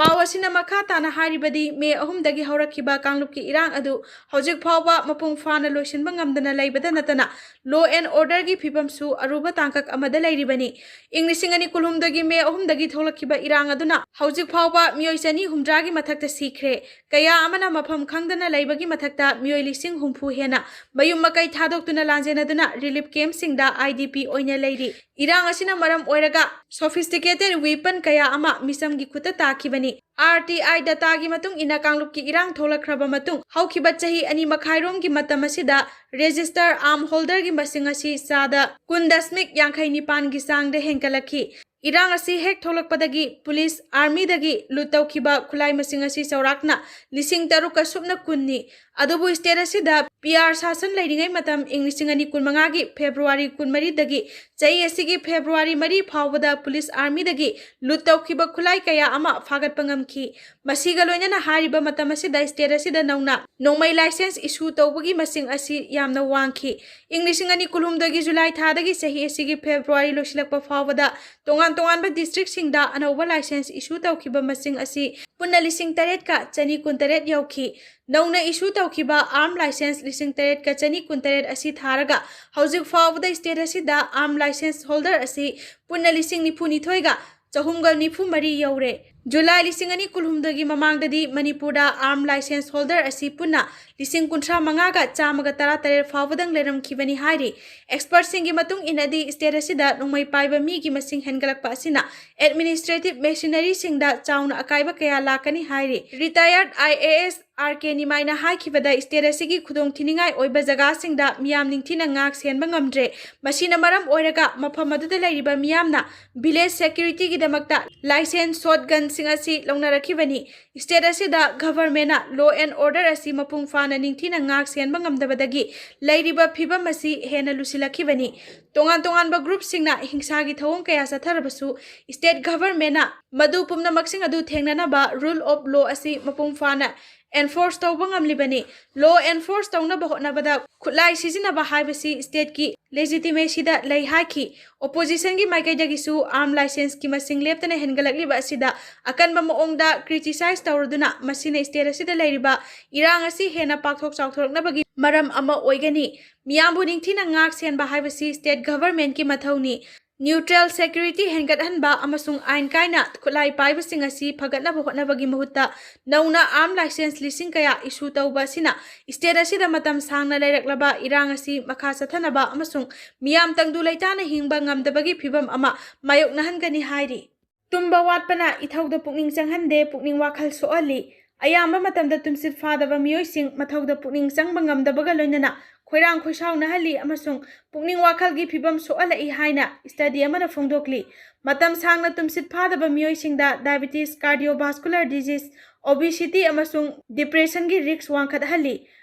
ꯄꯥꯎ ꯑꯁꯤꯅ ꯃꯈꯥ ꯇꯥꯅ ꯍꯥꯏꯔꯤꯕꯗꯤ, ꯃꯦ ꯑꯍꯨꯝꯗꯒꯤ ꯍꯧꯔꯛꯈꯤꯕ ꯀꯥꯡꯂꯨꯞꯀꯤ ꯏꯔꯥꯡ ꯑꯗꯨ ꯍꯧꯖꯤꯛ ꯐꯥꯎꯕ ꯃꯄꯨꯡ ꯐꯥꯅ ꯂꯣꯏꯁꯤꯟꯕ ꯉꯝꯗꯅ ꯂꯩꯕꯗ ꯅꯠꯇꯅ, ꯂꯣ ꯑꯦꯟ ꯑꯣꯔꯗꯔꯒꯤ ꯐꯤꯕꯝꯁꯨ ꯑꯔꯨꯕ ꯇꯥꯡꯀꯛ ꯑꯃꯗ ꯂꯩꯔꯤꯕꯅꯤ꯫ ꯏꯪ ꯂꯤꯁꯤꯡ ꯑꯅꯤ ꯀꯨꯟꯍꯨꯝꯗꯣꯏꯒꯤ ꯃꯦ ꯑꯍꯨꯝꯗꯒꯤ ꯊꯣꯛꯂꯛꯈꯤꯕ ꯏꯔꯥꯡ ꯑꯗꯨꯅ ꯍꯧꯖꯤꯛ ꯐꯥꯎꯕ ꯃꯤꯑꯣꯏ ꯆꯅꯤ ꯍꯨꯝꯗ꯭ꯔꯥꯒꯤ ꯃꯊꯛꯇ ꯁꯤꯈ꯭ꯔꯦ꯫ ꯀꯌꯥ ꯑꯃꯅ ꯃꯐꯝ ꯈꯪꯗꯅ ꯂꯩꯕꯒꯤ ꯃꯊꯛꯇ ꯃꯤꯑꯣꯏ ꯂꯤꯁꯤꯡ ꯍꯨꯝꯐꯨ ꯍꯦꯟꯅ ꯃꯌꯨꯝ ꯃꯀꯩ ꯊꯥꯗꯣꯛꯇꯨꯅ ꯂꯥꯟꯖꯦꯟꯅꯗꯨꯅ ꯔꯤꯂꯤꯐ ꯀꯦꯝꯞꯁꯤꯡꯗ, ꯑꯥꯏ ꯗꯤ ꯄꯤ, ꯑꯣꯏꯅ ꯂꯩꯔꯤ꯫ ꯏꯔꯥꯡ ꯑꯁꯤꯅ ꯃꯔꯝ ꯑꯣꯏꯔꯒ sophisticated weapon ꯀꯌꯥ ꯑꯃ ꯃꯤꯆꯝꯒꯤ ꯈꯨꯠꯇ ꯇꯥꯈꯤꯕꯅꯤ꯫ ꯑꯥꯔ ꯇꯤ ꯑꯥꯏ dataꯒꯤ ꯃꯇꯨꯡ ꯏꯟꯅ, ꯀꯥꯡꯂꯨꯞꯀꯤ ꯏꯔꯥꯡ ꯊꯣꯛꯂꯛꯈ꯭ꯔꯕ ꯃꯇꯨꯡ ꯍꯧꯈꯤꯕ ꯆꯍꯤ ꯑꯅꯤ ꯃꯈꯥꯏꯔꯣꯝꯒꯤ ꯃꯇꯝ ꯑꯁꯤꯗ register arm holderꯒꯤ ꯃꯁꯤꯡ ꯑꯁꯤ ꯆꯥꯗ ꯀꯨꯟ ꯗꯁꯃꯤꯛ ꯌꯥꯡꯈꯩ ꯅꯤꯄꯥꯟꯒꯤ ꯆꯥꯡꯗ ꯍꯦꯟꯒꯠꯂꯛꯈꯤ꯫ ꯏꯔꯥꯡ ꯑꯁꯤ ꯍꯦꯛ ꯊꯣꯛꯂꯛꯄꯗꯒꯤ ꯄꯨꯂꯤꯁ, ꯑꯥꯔꯃꯤꯗꯒꯤ ꯂꯨꯠ ꯇꯧꯈꯤꯕ ꯈꯨꯠꯂꯥꯏ ꯃꯁꯤꯡ ꯑꯁꯤ ꯆꯥꯎꯔꯥꯛꯅ ꯂꯤꯁꯤꯡ ꯇꯔꯨꯛꯀ ꯁꯨꯞꯅ ꯀꯨꯟꯅꯤ꯫ ꯑꯗꯨꯕꯨ ꯁ꯭ꯇꯦꯠ ꯑꯁꯤꯗ ꯄꯤ ꯑꯥꯔ ꯁꯥꯁꯟ ꯂꯩꯔꯤꯉꯩ ꯃꯇꯝ, ꯏꯪ ꯂꯤꯁꯤꯡ ꯑꯅꯤ ꯀꯨꯟꯃꯉꯥꯒꯤ ꯐꯦꯕ꯭ꯔꯨꯋꯥꯔꯤ ꯀꯨꯟꯃꯔꯤꯗꯒꯤ ꯆꯍꯤ ꯑꯁꯤꯒꯤ ꯐꯦꯕ꯭ꯔꯨꯋꯥꯔꯤ ꯃꯔꯤ ꯐꯥꯎꯕꯗ ꯄꯨꯂꯤꯁ, ꯑꯥꯔꯃꯤꯗꯒꯤ ꯂꯨꯠ ꯇꯧꯈꯤꯕ ꯈꯨꯠꯂꯥꯏ ꯀꯌꯥ ꯑꯃ ꯐꯥꯒꯠꯄ ꯉꯝꯈꯤ꯫ ꯃꯁꯤꯒ ꯂꯣꯏꯅꯅ ꯍꯥꯏꯔꯤꯕ ꯃꯇꯝ ꯑꯁꯤꯗ ꯁ꯭ꯇꯦꯠ ꯑꯁꯤꯗ ꯅꯧꯅ ꯅꯣꯡꯃꯩ ꯂꯥꯏꯁꯦꯟꯁ ꯏꯁꯨ ꯇꯧꯕꯒꯤ ꯃꯁꯤꯡ ꯑꯁꯤ ꯌꯥꯝꯅ ꯋꯥꯡꯈꯤ꯫ ꯏꯪ ꯂꯤꯁꯤꯡ ꯑꯅꯤ ꯀꯨꯟꯍꯨꯝꯗꯣꯏꯒꯤ ꯖꯨꯂꯥꯏ ꯊꯥꯗꯒꯤ ꯆꯍꯤ ꯑꯁꯤꯒꯤ ꯐꯦꯕ꯭ꯔꯨꯋꯥꯔꯤ ꯂꯣꯏꯁꯤꯜꯂꯛꯄ ꯐꯥꯎꯕꯗ ꯇꯣꯉꯥꯟ ꯇꯣꯉꯥꯟꯕ ꯗꯤꯁꯇ꯭ꯔꯤꯛꯁꯤꯡꯗ ꯑꯅꯧꯕ ꯂꯥꯏꯁꯦꯟꯁ ꯏꯁꯨ ꯇꯧꯈꯤꯕ ꯃꯁꯤꯡ ꯑꯁꯤ ꯄꯨꯟꯅ ꯂꯤꯁꯤꯡ ꯇꯔꯦꯠꯀ ꯆꯅꯤ ꯀꯨꯟꯇꯔꯦꯠ ꯌꯧꯈꯤ꯫ ꯅꯧꯅ ꯏꯁꯨ ꯇꯧꯈꯤꯕ ꯑꯥꯔꯝ ꯂꯥꯏꯁꯦꯟꯁ ꯂꯤꯁꯤꯡ ꯇꯔꯦꯠꯀ ꯆꯅꯤ ꯀꯨꯟꯇꯔꯦꯠ ꯑꯁꯤ ꯊꯥꯔꯒ ꯍꯧꯖꯤꯛ ꯐꯥꯎꯕꯗ ꯁ꯭ꯇꯦꯠ ꯑꯁꯤꯗ ꯑꯥꯔꯝ ꯂꯥꯏꯁꯦꯟꯁ ꯍꯣꯜꯗꯔ ꯑꯁꯤ ꯄꯨꯟꯅ ꯂꯤꯁꯤꯡ ꯅꯤꯐꯨ ꯅꯤꯊꯣꯏꯒ ꯆꯍꯨꯝꯒ ꯅꯤꯐꯨ ꯃꯔꯤ ꯌꯧꯔꯦ꯫ ꯖꯨꯂꯥꯏ ꯂꯤꯁꯤꯡ ꯑꯅꯤ ꯀꯨꯟꯍꯨꯝꯗꯣꯏꯒꯤ ꯃꯃꯥꯡꯗꯗꯤ ꯃꯅꯤꯄꯨꯔꯗ ꯑꯥꯔꯝ ꯂꯥꯏꯁꯦꯟꯁ ꯍꯣꯜꯗꯔ ꯑꯁꯤ ꯄꯨꯟꯅ ꯂꯤꯁꯤꯡ ꯀꯨꯟꯊ꯭ꯔꯥ ꯃꯉꯥꯒ ꯆꯥꯝꯃꯒ ꯇꯔꯥ ꯇꯔꯦꯠ ꯐꯥꯎꯕꯗꯪ ꯂꯩꯔꯝꯈꯤꯕꯅꯤ ꯍꯥꯏꯔꯤ꯫ ꯑꯦꯛꯁꯄꯔꯠꯁꯤꯡꯒꯤ ꯃꯇꯨꯡ ꯏꯟꯅꯗꯤ, ꯁ꯭ꯇꯦꯠ ꯑꯁꯤꯗ ꯅꯣꯡꯃꯩ ꯄꯥꯏꯕ ꯃꯤꯒꯤ ꯃꯁꯤꯡ ꯍꯦꯟꯒꯠꯂꯛꯄ ꯑꯁꯤꯅ ꯑꯦꯗꯃꯤꯅꯤꯁꯇ꯭ꯔꯦꯇꯤꯚ ꯃꯦꯁꯤꯅꯔꯤꯁꯤꯡꯗ ꯆꯥꯎꯅ ꯑꯀꯥꯏꯕ ꯀꯌꯥ ꯂꯥꯛꯀꯅꯤ ꯍꯥꯏꯔꯤ꯫ ꯔꯤꯇꯥꯌꯔꯗ I A S R K ꯅꯤꯃꯥꯏꯅ ꯍꯥꯏꯈꯤꯕꯗ, state ꯑꯁꯤꯒꯤ ꯈꯨꯗꯣꯡ ꯊꯤꯅꯤꯡꯉꯥꯏ ꯑꯣꯏꯕ ꯖꯒꯥꯁꯤꯡꯗ ꯃꯤꯌꯥꯝ ꯅꯤꯡꯊꯤꯅ ꯉꯥꯛ ꯁꯦꯟꯕ ꯉꯝꯗ꯭ꯔꯦ꯫ ꯃꯁꯤꯅ ꯃꯔꯝ ꯑꯣꯏꯔꯒ ꯃꯐꯝ ꯑꯗꯨꯗ ꯂꯩꯔꯤꯕ ꯃꯤꯌꯥꯝꯅ ꯚꯤꯂꯦꯖ ꯁꯦꯀ꯭ꯌꯨꯔꯤꯇꯤꯒꯤꯗꯃꯛꯇ ꯂꯥꯏꯁꯦꯟꯁ, ꯁꯣꯠꯒꯟ, ꯁꯤꯡ ꯑꯁꯤ ꯂꯧꯅꯔꯛꯈꯤꯕꯅꯤ꯫ State ꯑꯁꯤꯗ governmentꯅ law and order ꯑꯁꯤ ꯃꯄꯨꯡ ꯐꯥꯅ ꯅꯤꯡꯊꯤꯅ ꯉꯥꯛ ꯁꯦꯟꯕ ꯉꯝꯗꯕꯗꯒꯤ ꯂꯩꯔꯤꯕ ꯐꯤꯕꯝ ꯑꯁꯤ ꯍꯦꯟꯅ ꯂꯨꯁꯤꯜꯂꯛꯈꯤꯕꯅꯤ꯫ ꯇꯣꯉꯥꯟ ꯇꯣꯉꯥꯟꯕ groupꯁꯤꯡꯅ ꯍꯤꯡꯁꯥꯒꯤ ꯊꯧꯑꯣꯡ ꯀꯌꯥ ꯆꯠꯊꯔꯕꯁꯨ, state governmentꯅ ꯃꯗꯨ ꯄꯨꯝꯅꯃꯛꯁꯤꯡ ꯑꯗꯨ ꯊꯦꯡꯅꯅꯕ rule of law ꯑꯁꯤ ꯃꯄꯨꯡ ꯐꯥꯅ enforce ꯇꯧꯕ ꯉꯝꯂꯤꯕꯅꯤ꯫ Law enforce ꯇꯧꯅꯕ ꯍꯣꯠꯅꯕꯗ ꯈꯨꯠꯂꯥꯏ ꯁꯤꯖꯤꯟꯅꯕ ꯍꯥꯏꯕꯁꯤ stateꯀꯤ legitimacyꯗ ꯂꯩ ꯍꯥꯏꯈꯤ꯫ Oppositionꯒꯤ ꯃꯥꯏꯀꯩꯗꯒꯤꯁꯨ arm licenseꯀꯤ ꯃꯁꯤꯡ ꯂꯦꯞꯇꯅ ꯍꯦꯟꯒꯠꯂꯛꯂꯤꯕ ꯑꯁꯤꯗ ꯑꯀꯟꯕ ꯃꯑꯣꯡꯗ criticize ꯇꯧꯔꯗꯨꯅ, ꯃꯁꯤꯅ state ꯑꯁꯤꯗ ꯂꯩꯔꯤꯕ ꯏꯔꯥꯡ ꯑꯁꯤ ꯍꯦꯟꯅ ꯄꯥꯛꯊꯣꯛ ꯆꯥꯎꯊꯣꯔꯛꯅꯕꯒꯤ ꯃꯔꯝ ꯑꯃ ꯑꯣꯏꯒꯅꯤ꯫ ꯃꯤꯌꯥꯝꯕꯨ ꯅꯤꯡꯊꯤꯅ ꯉꯥꯛ ꯁꯦꯟꯕ ꯍꯥꯏꯕꯁꯤ state governmentꯀꯤ ꯃꯊꯧꯅꯤ꯫ Neutral security ꯍꯦꯟꯒꯠꯍꯟꯕ ꯑꯃꯁꯨꯡ ꯑꯥꯏꯟ ꯀꯥꯏꯅ ꯈꯨꯠꯂꯥꯏ ꯄꯥꯏꯕꯁꯤꯡ ꯑꯁꯤ ꯐꯒꯠꯅꯕ ꯍꯣꯠꯅꯕꯒꯤ ꯃꯍꯨꯠꯇ, ꯅꯧꯅ arm license ꯂꯤꯁꯤꯡ ꯀꯌꯥ issue ꯇꯧꯕ ꯑꯁꯤꯅ state ꯑꯁꯤꯗ ꯃꯇꯝ ꯁꯥꯡꯅ ꯂꯩꯔꯛꯂꯕ ꯏꯔꯥꯡ ꯑꯁꯤ ꯃꯈꯥ ꯆꯠꯊꯅꯕ ꯑꯃꯁꯨꯡ ꯃꯤꯌꯥꯝ ꯇꯪꯗꯨ ꯂꯩꯇꯥꯅ ꯍꯤꯡꯕ ꯉꯝꯗꯕꯒꯤ ꯐꯤꯕꯝ ꯑꯃ ꯃꯥꯌꯣꯛꯅꯍꯟꯒꯅꯤ ꯍꯥꯏꯔꯤ꯫ ꯇꯨꯝꯕ ꯋꯥꯠꯄꯅ ꯏꯊꯧꯗ ꯄꯨꯛꯅꯤꯡ ꯆꯪꯍꯟꯗꯦ, ꯄꯨꯛꯅꯤꯡ ꯋꯥꯈꯜ ꯁꯣꯛꯍꯜꯂꯤ꯫ ꯑꯌꯥꯝꯕ ꯃꯇꯝꯗ ꯇꯨꯝꯁꯤꯠ ꯐꯥꯗꯕ ꯃꯤꯑꯣꯏꯁꯤꯡ ꯃꯊꯧꯗ ꯄꯨꯛꯅꯤꯡ ꯆꯪꯕ ꯉꯝꯗꯕꯒ ꯂꯣꯏꯅꯅ ꯈꯣꯏꯔꯥꯡ ꯈꯣꯏꯁꯥꯎꯅꯍꯜꯂꯤ ꯑꯃꯁꯨꯡ ꯄꯨꯛꯅꯤꯡ ꯋꯥꯈꯜꯒꯤ ꯐꯤꯕꯝ ꯁꯣꯛꯍꯜꯂꯛꯏ ꯍꯥꯏꯅ study ꯑꯃꯅ ꯐꯣꯡꯗꯣꯛꯂꯤ꯫ ꯃꯇꯝ ꯁꯥꯡꯅ ꯇꯨꯝꯁꯤꯠ ꯐꯥꯗꯕ ꯃꯤꯑꯣꯏꯁꯤꯡꯗ diabetes, cardiovascular disease, obesity ꯑꯃꯁꯨꯡ depressionꯒꯤ risk ꯋꯥꯡꯈꯠꯍꯜꯂꯤ꯫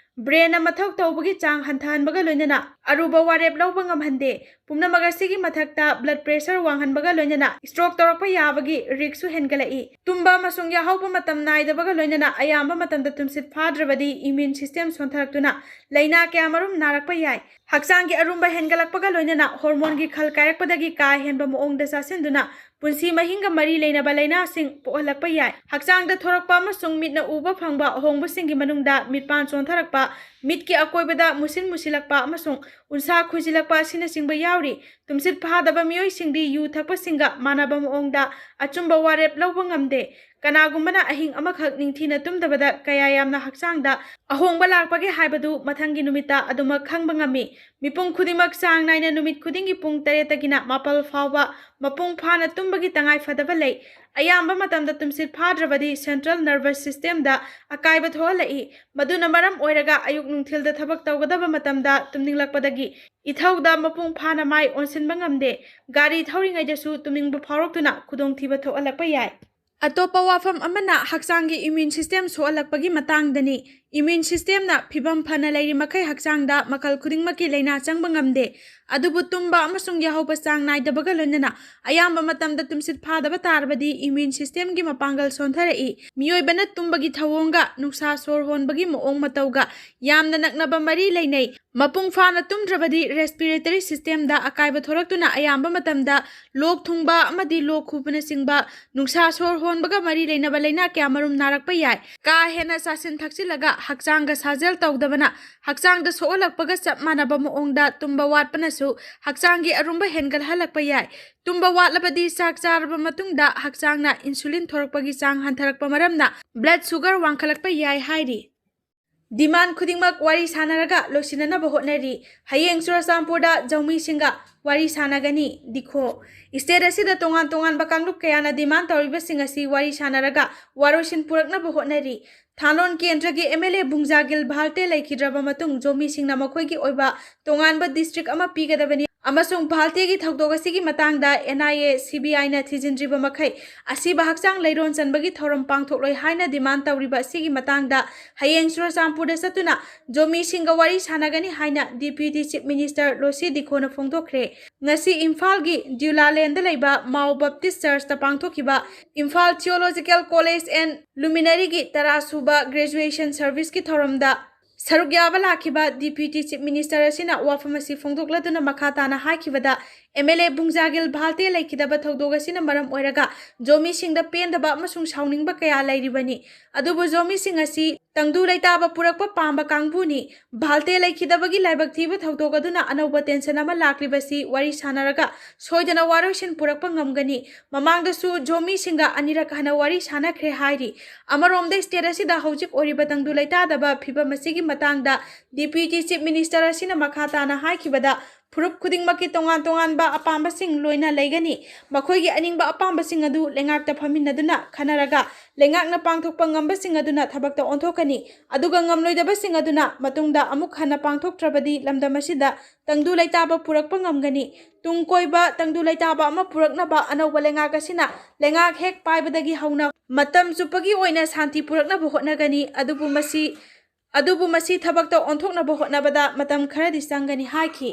Brainꯅ ꯃꯊꯧ ꯇꯧꯕꯒꯤ ꯆꯥꯡ ꯍꯟꯊꯍꯟꯕꯒ ꯂꯣꯏꯅꯅ ꯑꯔꯨꯕ ꯋꯥꯔꯦꯞ ꯂꯧꯕ ꯉꯝꯍꯟꯗꯦ꯫ ꯄꯨꯝꯅꯃꯛ ꯑꯁꯤꯒꯤ ꯃꯊꯛꯇ blood pressure ꯋꯥꯡꯍꯟꯕꯒ ꯂꯣꯏꯅꯅ stroke ꯇꯧꯔꯛꯄ ꯌꯥꯕꯒꯤ riskꯁꯨ ꯍꯦꯟꯒꯠꯂꯛꯏ꯫ ꯇꯨꯝꯕ ꯑꯃꯁꯨꯡ ꯌꯥꯍꯧꯕ ꯃꯇꯝ ꯅꯥꯏꯗꯕꯒ ꯂꯣꯏꯅꯅ ꯑꯌꯥꯝꯕ ꯃꯇꯝꯗ ꯇꯨꯝꯁꯤꯠ ꯐꯥꯗ꯭ꯔꯕꯗꯤ immune system ꯁꯣꯟꯊꯔꯛꯇꯨꯅ ꯂꯥꯏꯅꯥ ꯀꯌꯥꯃꯔꯨꯝ ꯅꯥꯔꯛꯄ ꯌꯥꯏ꯫ ꯍꯛꯆꯥꯡꯒꯤ ꯑꯔꯨꯝꯕ ꯍꯦꯟꯒꯠꯂꯛꯄꯒ ꯂꯣꯏꯅꯅ hormoneꯒꯤ ꯈꯜ ꯀꯥꯏꯔꯛꯄꯗꯒꯤ ꯀꯥ ꯍꯦꯟꯕ ꯃꯑꯣꯡꯗ ꯆꯥꯁꯤꯟꯗꯨꯅ ꯄꯨꯟꯁꯤ ꯃꯍꯤꯡꯒ ꯃꯔꯤ ꯂꯩꯅꯕ ꯂꯥꯏꯅꯥꯁꯤꯡ ꯄꯣꯛꯍꯜꯂꯛꯄ ꯌꯥꯏ꯫ ꯍꯛꯆꯥꯡꯗ ꯊꯣꯔꯛꯄ ꯑꯃꯁꯨꯡ ꯃꯤꯠꯅ ꯎꯕ ꯐꯪꯕ ꯑꯍꯣꯡꯕꯁꯤꯡꯒꯤ ꯃꯅꯨꯡꯗ ꯃꯤꯠꯄꯥꯟ ꯆꯣꯟꯊꯔꯛꯄ, ꯃꯤꯠꯀꯤ ꯑꯀꯣꯏꯕꯗ ꯃꯨꯁꯤꯟ ꯃꯨꯁꯤꯜꯂꯛꯄ ꯑꯃꯁꯨꯡ ꯎꯟꯁꯥ ꯈꯨꯏꯖꯤꯜꯂꯛꯄ ꯑꯁꯤꯅꯆꯤꯡꯕ ꯌꯥꯎꯔꯤ꯫ ꯇꯨꯝꯁꯤꯠ ꯐꯥꯗꯕ ꯃꯤꯑꯣꯏꯁꯤꯡꯗꯤ ꯌꯨ ꯊꯛꯄꯁꯤꯡꯒ ꯃꯥꯟꯅꯕ ꯃꯑꯣꯡꯗ ꯑꯆꯨꯝꯕ ꯋꯥꯔꯦꯞ ꯂꯧꯕ ꯉꯝꯗꯦ꯫ ꯀꯅꯥꯒꯨꯝꯕꯅ ꯑꯍꯤꯡ ꯑꯃꯈꯛ ꯅꯤꯡꯊꯤꯅ ꯇꯨꯝꯗꯕꯗ ꯀꯌꯥ ꯌꯥꯝꯅ ꯍꯛꯆꯥꯡꯗ ꯑꯍꯣꯡꯕ ꯂꯥꯛꯄꯒꯦ ꯍꯥꯏꯕꯗꯨ ꯃꯊꯪꯒꯤ ꯅꯨꯃꯤꯠꯇ ꯑꯗꯨꯃꯛ ꯈꯪꯕ ꯉꯝꯃꯤ꯫ ꯃꯤꯄꯨꯝ ꯈꯨꯗꯤꯡꯃꯛ ꯆꯥꯡ ꯅꯥꯏꯅ ꯅꯨꯃꯤꯠ ꯈꯨꯗꯤꯡꯒꯤ ꯄꯨꯡ ꯇꯔꯦꯠꯇꯒꯤꯅ ꯃꯥꯄꯜ ꯐꯥꯎꯕ ꯃꯄꯨꯡ ꯐꯥꯅ ꯇꯨꯝꯕꯒꯤ ꯇꯉꯥꯏ ꯐꯗꯕ ꯂꯩ꯫ ꯑꯌꯥꯝꯕ ꯃꯇꯝꯗ ꯇꯨꯝꯁꯤꯠ ꯐꯥꯗ꯭ꯔꯕꯗꯤ central nervous systemꯗ ꯑꯀꯥꯏꯕ ꯊꯣꯛꯍꯜꯂꯛꯏ꯫ ꯃꯗꯨꯅ ꯃꯔꯝ ꯑꯣꯏꯔꯒ ꯑꯌꯨꯛ ꯅꯨꯡꯊꯤꯜꯗ ꯊꯕꯛ ꯇꯧꯒꯗꯕ ꯃꯇꯝꯗ ꯇꯨꯝꯅꯤꯡꯂꯛꯄꯗꯒꯤ ꯏꯊꯧꯗ ꯃꯄꯨꯡ ꯐꯥꯅ ꯃꯥꯏ ꯑꯣꯟꯁꯤꯟꯕ ꯉꯝꯗꯦ꯫ ꯒꯥꯔꯤ ꯊꯧꯔꯤꯉꯩꯗꯁꯨ ꯇꯨꯝꯅꯤꯡꯕ ꯐꯥꯎꯔꯛꯇꯨꯅ ꯈꯨꯗꯣꯡꯊꯤꯕ ꯊꯣꯛꯍꯜꯂꯛꯄ ꯌꯥꯏ꯫ ꯑꯇꯣꯞꯄ ꯋꯥꯐꯝ ꯑꯃꯅ ꯍꯛꯆꯥꯡꯒꯤ immune system ꯁꯣꯛꯍꯜꯂꯛꯄꯒꯤ ꯃꯇꯥꯡꯗꯅꯤ꯫ Immune systemꯅ ꯐꯤꯕꯝ ꯐꯅ ꯂꯩꯔꯤ ꯃꯈꯩ ꯍꯛꯆꯥꯡꯗ ꯃꯈꯜ ꯈꯨꯗꯤꯡꯃꯛꯀꯤ ꯂꯥꯏꯅꯥ ꯆꯪꯕ ꯉꯝꯗꯦ꯫ ꯑꯗꯨꯕꯨ ꯇꯨꯝꯕ ꯑꯃꯁꯨꯡ ꯌꯥꯍꯧꯕ ꯆꯥꯡ ꯅꯥꯏꯗꯕꯒ ꯂꯣꯏꯅꯅ ꯑꯌꯥꯝꯕ ꯃꯇꯝꯗ ꯇꯨꯝꯁꯤꯠ ꯐꯥꯗꯕ ꯇꯥꯔꯕꯗꯤ immune systemꯒꯤ ꯃꯄꯥꯡꯒꯜ ꯁꯣꯟꯊꯔꯛꯏ꯫ ꯃꯤꯑꯣꯏꯕꯅ ꯇꯨꯝꯕꯒꯤ ꯊꯧꯑꯣꯡꯒ ꯅꯨꯡꯁꯥ ꯁꯣꯔ ꯍꯣꯟꯕꯒꯤ ꯃꯑꯣꯡ ꯃꯇꯧꯒ ꯌꯥꯝꯅ ꯅꯛꯅꯕ ꯃꯔꯤ ꯂꯩꯅꯩ꯫ ꯃꯄꯨꯡ ꯐꯥꯅ ꯇꯨꯝꯗ꯭ꯔꯕꯗꯤ respiratory systemꯗ ꯑꯀꯥꯏꯕ ꯊꯣꯔꯛꯇꯨꯅ ꯑꯌꯥꯝꯕ ꯃꯇꯝꯗ ꯂꯣꯛ ꯊꯨꯡꯕ ꯑꯃꯗꯤ ꯂꯣꯛ ꯈꯨꯕꯅꯆꯤꯡꯕ, ꯅꯨꯡꯁꯥ ꯁꯣꯔ ꯍꯣꯟꯕꯒ ꯃꯔꯤ ꯂꯩꯅꯕ ꯂꯥꯏꯅꯥ ꯀꯌꯥꯃꯔꯨꯝ ꯅꯥꯔꯛꯄ ꯌꯥꯏ꯫ ꯀꯥ ꯍꯦꯟꯅ ꯆꯥꯁꯤꯟ ꯊꯛꯆꯤꯜꯂꯒ ꯍꯛꯆꯥꯡꯒ ꯁꯥꯖꯦꯜ ꯇꯧꯗꯕꯅ ꯍꯛꯆꯥꯡꯗ ꯁꯣꯛꯍꯜꯂꯛꯄꯒ ꯆꯞ ꯃꯥꯟꯅꯕ ꯃꯑꯣꯡꯗ ꯇꯨꯝꯕ ꯋꯥꯠꯄꯅꯁꯨ ꯍꯛꯆꯥꯡꯒꯤ ꯑꯔꯨꯝꯕ ꯍꯦꯟꯒꯠꯍꯜꯂꯛꯄ ꯌꯥꯏ꯫ ꯇꯨꯝꯕ ꯋꯥꯠꯂꯕꯗꯤ ꯆꯥꯛ ꯆꯥꯔꯕ ꯃꯇꯨꯡꯗ ꯍꯛꯆꯥꯡꯅ insulin ꯊꯣꯔꯛꯄꯒꯤ ꯆꯥꯡ ꯍꯟꯊꯔꯛꯄ ꯃꯔꯝꯅ blood sugar ꯋꯥꯡꯈꯠꯂꯛꯄ ꯌꯥꯏ ꯍꯥꯏꯔꯤ꯫ Demand ꯈꯨꯗꯤꯡꯃꯛ ꯋꯥꯔꯤ ꯁꯥꯟꯅꯔꯒ ꯂꯣꯏꯁꯤꯟꯅꯅꯕ ꯍꯣꯠꯅꯔꯤ꯫ ꯍꯌꯦꯡ ꯆꯨꯔꯆꯥꯟꯄꯨꯔꯗ ꯖꯧꯃꯤꯁꯤꯡꯒ ꯋꯥꯔꯤ ꯁꯥꯟꯅꯒꯅꯤ꯫ ꯗꯤꯈꯣ꯫ State ꯑꯁꯤꯗ ꯇꯣꯉꯥꯟ ꯇꯣꯉꯥꯟꯕ ꯀꯥꯡꯂꯨꯞ ꯀꯌꯥꯅ demand ꯇꯧꯔꯤꯕꯁꯤꯡ ꯑꯁꯤ ꯋꯥꯔꯤ ꯁꯥꯟꯅꯔꯒ ꯋꯥꯔꯣꯏꯁꯤꯟ ꯄꯨꯔꯛꯅꯕ ꯍꯣꯠꯅꯔꯤ꯫ ꯊꯥꯂꯣꯟ ꯀꯦꯟꯗ꯭ꯔꯒꯤ MLA ꯚꯨꯡꯖꯥꯒꯤꯜ ꯚꯥꯜꯇꯦ ꯂꯩꯈꯤꯗ꯭ꯔꯕ ꯃꯇꯨꯡ ꯖꯣꯃꯤꯁꯤꯡꯅ ꯃꯈꯣꯏꯒꯤ ꯑꯣꯏꯕ ꯇꯣꯉꯥꯟꯕ district ꯑꯃ ꯄꯤꯒꯗꯕꯅꯤ ꯑꯃꯁꯨꯡ ꯚꯥꯜꯇꯦꯒꯤ ꯊꯧꯗꯣꯛ ꯑꯁꯤꯒꯤ ꯃꯇꯥꯡꯗ NIA, CBIꯅ ꯊꯤꯖꯤꯟꯗ꯭ꯔꯤꯕ ꯃꯈꯩ ꯑꯁꯤꯕ ꯍꯛꯆꯥꯡ ꯂꯩꯔꯣꯟ ꯆꯟꯕꯒꯤ ꯊꯧꯔꯝ ꯄꯥꯡꯊꯣꯛꯂꯣꯏ ꯍꯥꯏꯅ demand ꯇꯧꯔꯤꯕ ꯑꯁꯤꯒꯤ ꯃꯇꯥꯡꯗ ꯍꯌꯦꯡ ꯆꯨꯔꯆꯥꯟꯄꯨꯔꯗ ꯆꯠꯇꯨꯅ ꯖꯣꯃꯤꯁꯤꯡꯒ ꯋꯥꯔꯤ ꯁꯥꯟꯅꯒꯅꯤ ꯍꯥꯏꯅ Deputy Chief Minister ꯂꯣꯁꯤ ꯗꯤꯈꯣꯅ ꯐꯣꯡꯗꯣꯛꯈ꯭ꯔꯦ꯫ ꯉꯁꯤ ꯏꯝꯐꯥꯜꯒꯤ ꯗ꯭ꯌꯨꯂꯥꯂꯦꯟꯗ ꯂꯩꯕ ꯃꯥꯎ ꯕꯞꯇꯤꯁ ꯆꯔꯆꯇ ꯄꯥꯡꯊꯣꯛꯈꯤꯕ ꯏꯝꯐꯥꯜ Theological College and Luminaryꯒꯤ ꯇꯔꯥ ꯁꯨꯕ graduation serviceꯀꯤ ꯊꯧꯔꯝꯗ ꯁꯔꯨꯛ ꯌꯥꯕ ꯂꯥꯛꯈꯤꯕ Deputy Chief Minister ꯑꯁꯤꯅ ꯋꯥꯐꯝ ꯑꯁꯤ ꯐꯣꯡꯗꯣꯛꯂꯗꯨꯅ ꯃꯈꯥ ꯇꯥꯅ ꯍꯥꯏꯈꯤꯕꯗ, MLA ꯚꯨꯡꯖꯥꯒꯤꯜ ꯚꯥꯜꯇꯦ ꯂꯩꯈꯤꯗꯕ ꯊꯧꯗꯣꯛ ꯑꯁꯤꯅ ꯃꯔꯝ ꯑꯣꯏꯔꯒ ꯖꯣꯃꯤꯁꯤꯡꯗ ꯄꯦꯟꯗꯕ ꯑꯃꯁꯨꯡ ꯁꯥꯎꯅꯤꯡꯕ ꯀꯌꯥ ꯂꯩꯔꯤꯕꯅꯤ꯫ ꯑꯗꯨꯕꯨ ꯖꯣꯃꯤꯁꯤꯡ ꯑꯁꯤ ꯇꯪꯗꯨ ꯂꯩꯇꯥꯕ ꯄꯨꯔꯛꯄ ꯄꯥꯝꯕ ꯀꯥꯡꯕꯨꯅꯤ꯫ ꯚꯥꯜꯇꯦ ꯂꯩꯈꯤꯗꯕꯒꯤ ꯂꯥꯏꯕꯛ ꯊꯤꯕ ꯊꯧꯗꯣꯛ ꯑꯗꯨꯅ ꯑꯅꯧꯕ tension ꯑꯃ ꯂꯥꯛꯂꯤꯕꯁꯤ ꯋꯥꯔꯤ ꯁꯥꯟꯅꯔꯒ ꯁꯣꯏꯗꯅ ꯋꯥꯔꯣꯏꯁꯤꯟ ꯄꯨꯔꯛꯄ ꯉꯝꯒꯅꯤ꯫ ꯃꯃꯥꯡꯗꯁꯨ ꯖꯣꯃꯤꯁꯤꯡꯒ ꯑꯅꯤꯔꯛ ꯍꯟꯅ ꯋꯥꯔꯤ ꯁꯥꯟꯅꯈ꯭ꯔꯦ ꯍꯥꯏꯔꯤ꯫ ꯑꯃꯔꯣꯝꯗ state ꯑꯁꯤꯗ ꯍꯧꯖꯤꯛ ꯑꯣꯏꯔꯤꯕ ꯇꯪꯗꯨ ꯂꯩꯇꯥꯗꯕ ꯐꯤꯕꯝ ꯑꯁꯤꯒꯤ ꯃꯇꯥꯡꯗ Deputy Chief Minister ꯑꯁꯤꯅ ꯃꯈꯥ ꯇꯥꯅ ꯍꯥꯏꯈꯤꯕꯗ, ꯐꯨꯔꯨꯞ ꯈꯨꯗꯤꯡꯃꯛꯀꯤ ꯇꯣꯉꯥꯟ ꯇꯣꯉꯥꯟꯕ ꯑꯄꯥꯝꯕꯁꯤꯡ ꯂꯣꯏꯅ ꯂꯩꯒꯅꯤ꯫ ꯃꯈꯣꯏꯒꯤ ꯑꯅꯤꯡꯕ ꯑꯄꯥꯝꯕꯁꯤꯡ ꯑꯗꯨ ꯂꯩꯉꯥꯛꯇ ꯐꯝꯃꯤꯟꯅꯗꯨꯅ ꯈꯟꯅꯔꯒ ꯂꯩꯉꯥꯛꯅ ꯄꯥꯡꯊꯣꯛꯄ ꯉꯝꯕꯁꯤꯡ ꯑꯗꯨꯅ ꯊꯕꯛꯇ ꯑꯣꯟꯊꯣꯛꯀꯅꯤ꯫ ꯑꯗꯨꯒ ꯉꯝꯂꯣꯏꯗꯕꯁꯤꯡ ꯑꯗꯨꯅ ꯃꯇꯨꯡꯗ ꯑꯃꯨꯛ ꯍꯟꯅ ꯄꯥꯡꯊꯣꯛꯇ꯭ꯔꯕꯗꯤ ꯂꯝꯗꯝ ꯑꯁꯤꯗ ꯇꯪꯗꯨ ꯂꯩꯇꯥꯕ ꯄꯨꯔꯛꯄ ꯉꯝꯒꯅꯤ꯫ ꯇꯨꯡ ꯀꯣꯏꯕ ꯇꯪꯗꯨ ꯂꯩꯇꯥꯕ ꯑꯃ ꯄꯨꯔꯛꯅꯕ ꯑꯅꯧꯕ ꯂꯩꯉꯥꯛ ꯑꯁꯤꯅ ꯂꯩꯉꯥꯛ ꯍꯦꯛ ꯄꯥꯏꯕꯗꯒꯤ ꯍꯧꯅ ꯃꯇꯝ ꯆꯨꯞꯄꯒꯤ ꯑꯣꯏꯅ ꯁꯥꯟꯇꯤ ꯄꯨꯔꯛꯅꯕ ꯍꯣꯠꯅꯒꯅꯤ꯫ ꯑꯗꯨꯕꯨ ꯃꯁꯤ, ꯑꯗꯨꯕꯨ ꯃꯁꯤ ꯊꯕꯛꯇ ꯑꯣꯟꯊꯣꯛꯅꯕ ꯍꯣꯠꯅꯕꯗ ꯃꯇꯝ ꯈꯔꯗꯤ ꯆꯪꯒꯅꯤ ꯍꯥꯏꯈꯤ꯫